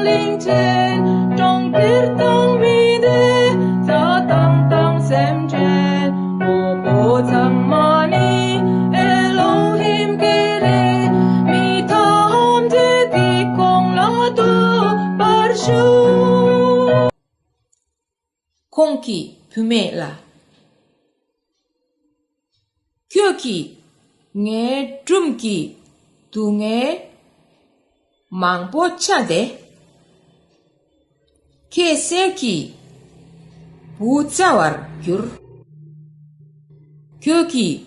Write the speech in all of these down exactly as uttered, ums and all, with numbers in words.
གླིང་ཆེན་གྲོང་ཁྱེར་དང་མི་སྡེ། རྩྭ་ཐང་དང་སེམས་ཅན་པོ་པོ་ཚང་མ་ནི་ཨེ་ལོ་ཧིམ་གྱི་རེད། མི་ཐམས་ཅད་ཀྱིས་ཁོང་ལ་འདུད་པར་ཞུ། ཁོང་གི་བུད་མེད་ལ། ཁྱོད་ཀྱིས་ངའི་སྒྲུང་གི་སྡུག་བསྔལ་མང་པོ་བྱས་ཏེ། ཁྱེད་གསེར་གྱི་བུ་བཙའ་བར་འགྱུར། ཁྱོད་ཀྱིས་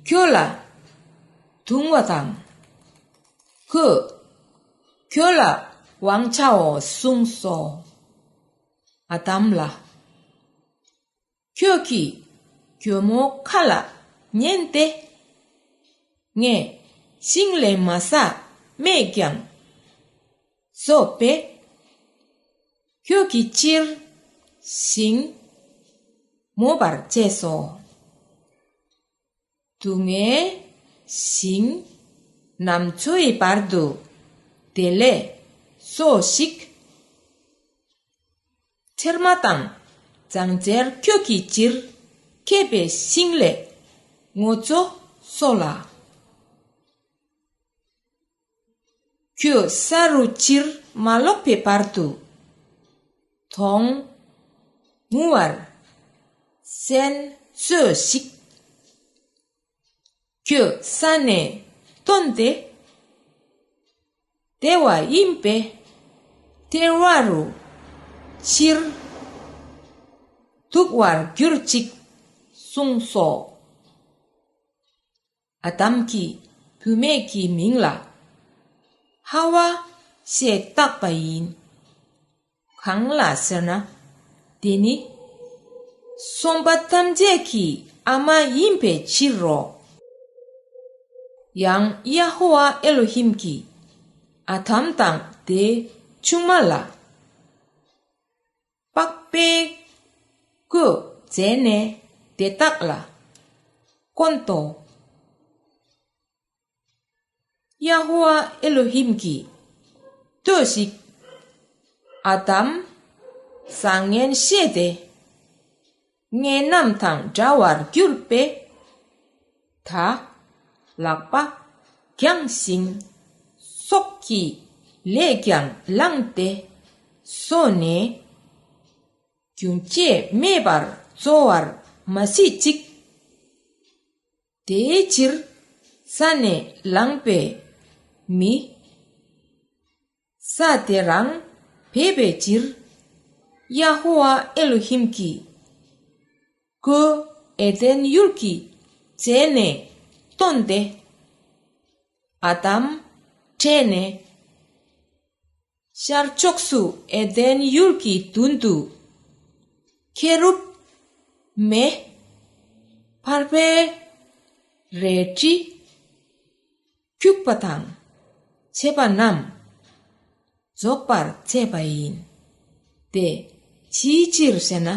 ཁྱོད་ལ་དུང་བ་དང་། ཁོས་ཁྱོད་ལ་དབང་བྱའོ་གསུངས་སོ། ཨ་དམ་ལ། ཁྱོད་ཀྱིས་གྱོ་མོ་ཁ་ལ་ཉན་ཏེ། ངས་ཤིང་ལས་མ་ཟ་སྨྲས་ཀྱང་བཟོད་པས། ཁྱོད་ཀྱི་ཕྱིར་ཤིང་རྨོ་བར་བྱས་སོ། སྡུག་བསྔལ་ཞིང་ནམ་འཚོ་ཡི་བར་དུ་དེ་ལས་སོ་ཞིག་ཚེར་མ་དང་ལྗང་ཚེར་ཁྱོད་ཀྱི་ཕྱིར་མཁས་པའི་ཤིང་ལས་ངོ་ཚོ་སོ་ལ། ཁྱོད་ས་རུ་ཕྱིར་མ་ལོག་པའི་བར་དུ་དོང་ངུ་བར་སེན་སོས་ཤིག་ཁྱོད་ས་ནས་བཏོན་ཏེ། བདེ་བ་ཡིན་པས། དལ་བ་རུ་ཕྱིར་འདུག་བར་གྱུར་ཅིག་གསུངས་སོ། ཨ་དམ་གྱི་བུད་མེད་ཀྱི་མིང་ལ་ཧ་ཝ་ཞེས་བཏགས་པ་ཡིན། གང་ལ་ཟེར་ན། དེ་ནི་སོམ་པ་ཐམས་ཅད་ཀྱི་ཨ་མ་ཡིན་པའི་ཕྱིར་རོ། ཡང་ཡ་ཧོ་ཝཱ་ཨེ་ལོ་ཧིམ་གྱིས་ཨ་དམ་དང་དེའི་ཆུང་མ་ལ། པགས་པའི་སྐུ་མཛད་ནས་དེ་དག་ལ་བསྐོན་ཏོ། ཡ་ཧོ་ཝཱ་ཨེ་ལོ་ཧིམ་གྱིས་ལྟོས་ཤིག་ཨ་དམ་བཟང་ངན་ཤེས་ཏེ། ངན་རྣམས་དང་འདྲ་བར་གྱུར་པས། ད་ལག་པ་བརྐྱངས་ཤིང་སྲོག་གི་ལས་ཀྱང་བླངས་ཏེ་སོ་ནས། རྒྱུན་ཆད་མེད་པར་འཚོ་བར་མ་སྲིད་ཅིག་དེའི་ཕྱིར་ས་ནས་ལངས་པའི་མི། ས་དེ་རང་འབེབས་པའི་ཕྱིར། ཡ་ཧོ་ཝཱ་ཨེ་ལོ་ཧིམ་གྱིས་ཁོ་ཨེ་དེན་ཡུལ་གྱི་རྩེ་ནས་བཏོན་ཏེ། ཨ་དམ་ཁྲིད་ནས། ཤར་ཕྱོགས་སུ་ཨེ་དེན་ཡུལ་གྱི་མདུན་དུ་ཁེ་རུབ་མེ་འབར་བའི་རལ་གྲི་འཁྱུག་པ་དང་བཅས་པ་རྣམས་རྫོགས་པར་མཛད་པ་ཡིན་ཏེ། ཅིའི་ཕྱིར་ཞེ་ན།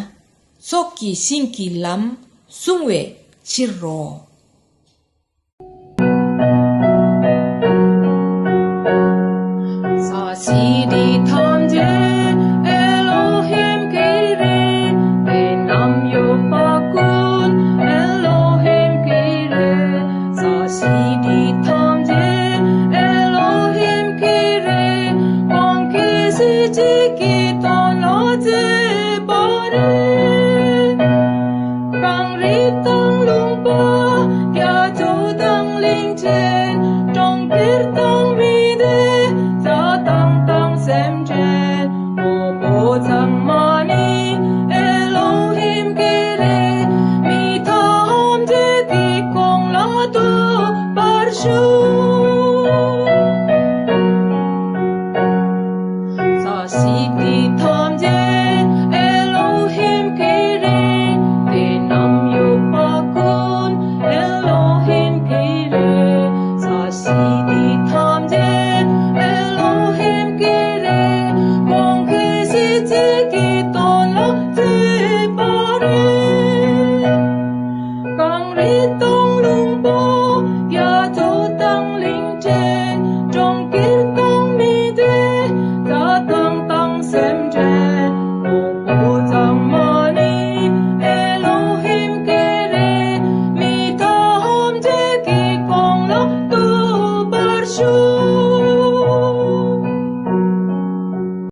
ཚོགས་ཀྱི་ཤིང་གི་ལམ་བསྲུང་བའི་ཕྱིར་རོ། ས་གཞི་འདི་ཐམས་ཅད་ཨེ་ལོ་ཧིམ་གྱི་རེད། དེ་རྣམས་ཡོད་པ་ཀུན་ཨེ་ལོ་ཧིམ་གྱི་རེད། ས་གཞི་འདི་ཐམས་ཅད་ཨེ་ལོ་ཧིམ་གྱི་རེད། ཁོང་གིས་གཞི་གཅིག་གི་དོན་ལ་མཛད་པ་རེད། གངས་རི་དང་ལུང་པ་རྒྱ་མཚོ་དང་གླིང་ཆེན། གྲོང་ཁྱེར་དང་མི་སྡེ། རྩྭ་ཐང་དང་སེམས་ཅན། པོ་པོ་ཚང་མ་ནི་ཨེ་ལོ་ཧིམ་གྱི་རེད། མི་ཐམས་ཅད་ཀྱིས་ཁོང་ལ་འདུད་པར་ཞུ། ས་གཞི་འདི་ཐམས་ཅད་ཨེ་ལོ་ཧིམ་གྱི་རེད། དེ་རྣམས་ཡོད་པ་ཀུན་ཨེ་ལོ་ཧིམ་གྱི་རེད། ས་གཞི་འདི་ཐམས་ཅད་ཨེ་ལོ་ཧིམ་གྱི་རེད། ཁོང་གིས་གཞི་གཅིག་གི་དོན་ལ་མཛད་པ་རེད། གངས་རི་དང་